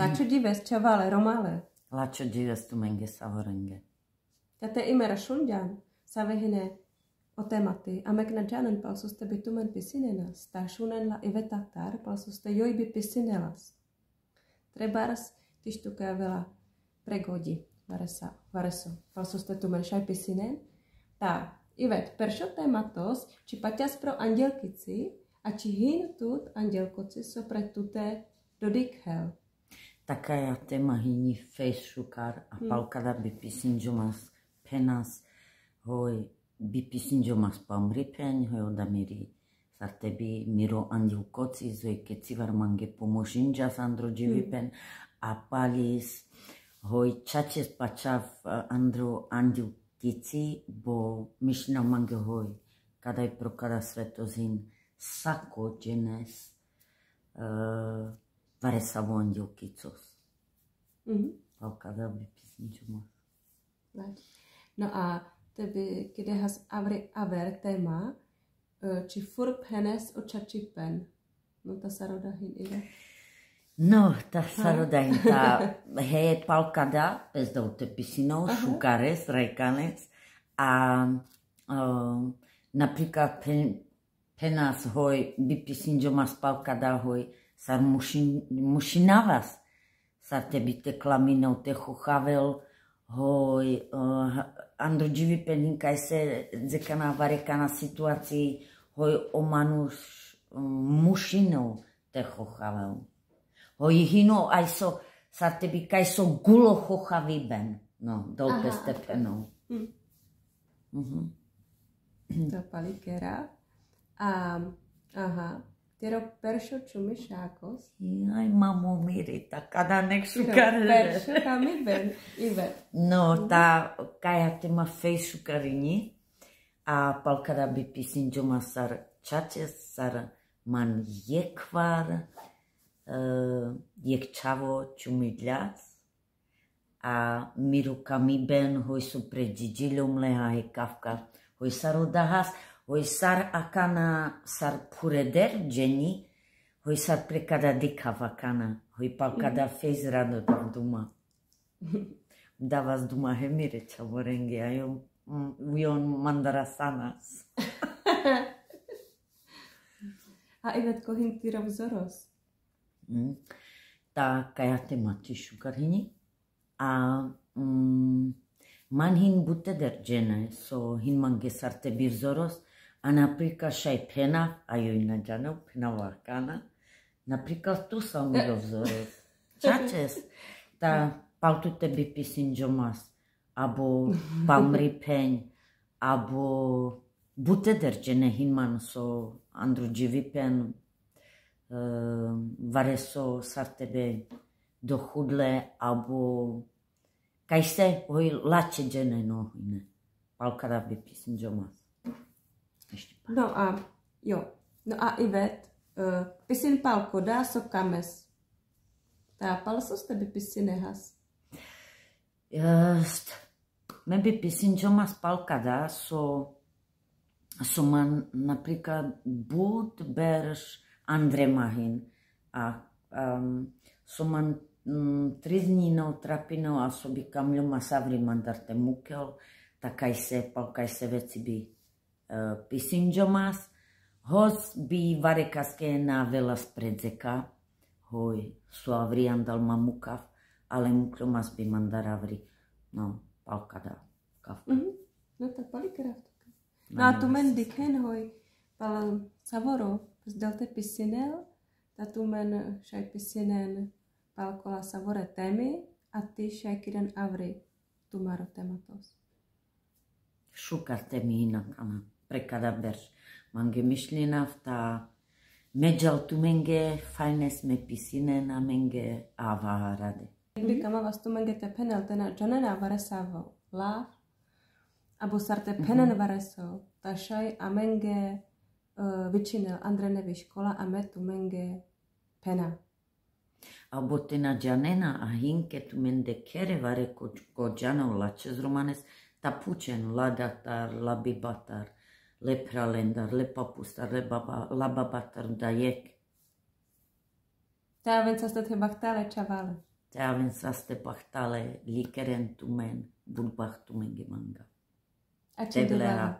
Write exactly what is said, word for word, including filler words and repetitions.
Lačo dives čhavale romale. Lačo dives tumenge savorenge. Tate ime rašunďan savehine o temati a mekna džanen pal soste bi tumen pisinenas ta šunen la Iveta tar pal soste joj bi pisinelas. Trebars tištuke avela pre goďi. Vareso, pal soste tumen šaj pisinen. Ta Ivet, peršo tematos či paťas pro anďelkici a či hin tut anďelkoci so pre tute dodikhel? Takaja tema hini fejs šukar a pal kada bi pisinďomas phenas, hoj bi pisinďomas pal mri phenj, hoj odamiri sar te bi miro anďelkoci, zoj kecivar mange pomožinďas andro dživipen, a palis hoj čačes pačav andro anďelkici, bo mišina mange hoj kada i pro kada svetos hin sako dženes varesavo anďelkicos. Pal kada bi pisinďomas. No a te bi kede has avri aver tema, či furp henes o čačipen? No ta saroda hin ide. No ta saroda hin ta he pal kada pes da u te pisinov šukares rajkanes a na prikar phen phenas hoj bi pisinďomas pal kada hoj sar mušinavas, sar te bi te klamine u te hohavel, hoj andro dživipen hin kajse dzekana varekana situaciji, hoj o manuš mušine u te hohavel. Hoj hino ajso sar te bi kajso gulo hohaviben. No dol pes te phenov. To pali kera. Aha. Tero peršo čumi šakos. Aj mamo miri ta kada nek šukar. Peršo kamiben ive. No ta kaja tema fejs šukar hini. A pal kada bi pisinďomas sar čačes sar man jekvar jek čhavo čumi dljas. A miro kamiben hoj so pre džidžilom leha he kavka. Hoj sar odahas hoj sar akana sar phureder dženi. Hoj sar pre kada dikhav akana hoj pal kada fejs rado dav duma. Davas duma he mire čhavorenge ajo. Ujon mandar asanas. A ivet ko hin tiro vzoros? Ta kaja tema ti šukar hini. A man hin buteder džene so hin mange sar te bi vzoros. A na prikar šaj phenav a joj na džanel phenav akana. Na prikar tu sa miro vzoros čačes. Ta pal tu te bi pisinďomas abo pal mri phenj abo buteder džene hin man so andro dživipen vareso sar te be dohudle abo kajse hoj lačhe džene no hine. Pal kada bi pisinďomas. No a jo. No a ivet pisin pal koda so kames? Ta pal soste bi pisinehas? Me bi pisinďomas pal kada so so man na prikar but berš andre mahin a so man triznjinov trapinov a so bi kamljomas avri mandar te mukel. Ta kajse pal kajse veci bi pisinďomas. Hos bi varekaske na avelas pre dzeka. Hoj so avri andal ma mukav. Ale mukljomas bi mandar avri. No pal kada kavka. No ta pali kerav tuka. No a tumen dikhen hoj pal savoro pes del te pisinel. Ta tumen šaj pisinen pal kola savore temi a ti šaj kiden avri tumaro tematos. Šukar temi hina kana pre kada berš. Mange mišljinav ta me džal tumenge fajnes me pisinen amenge ava arade. Bi kamavas tumenge te phenel te na džanena varesavo lav abo sar te phenen vareso ta šaj amenge vičinel andre nevi škola a me tumenge phena. Abo te na džanena a hin ke tumen dekhere vare ko džanel lačhes romanes ta pučen la datar la bibatar le phralendar le papustar le baba la babatar da jek. Te aven saste te baktale čhavale. Te aven saste pahtale likeren tumen, bul bahtu menge manga. Te vleha.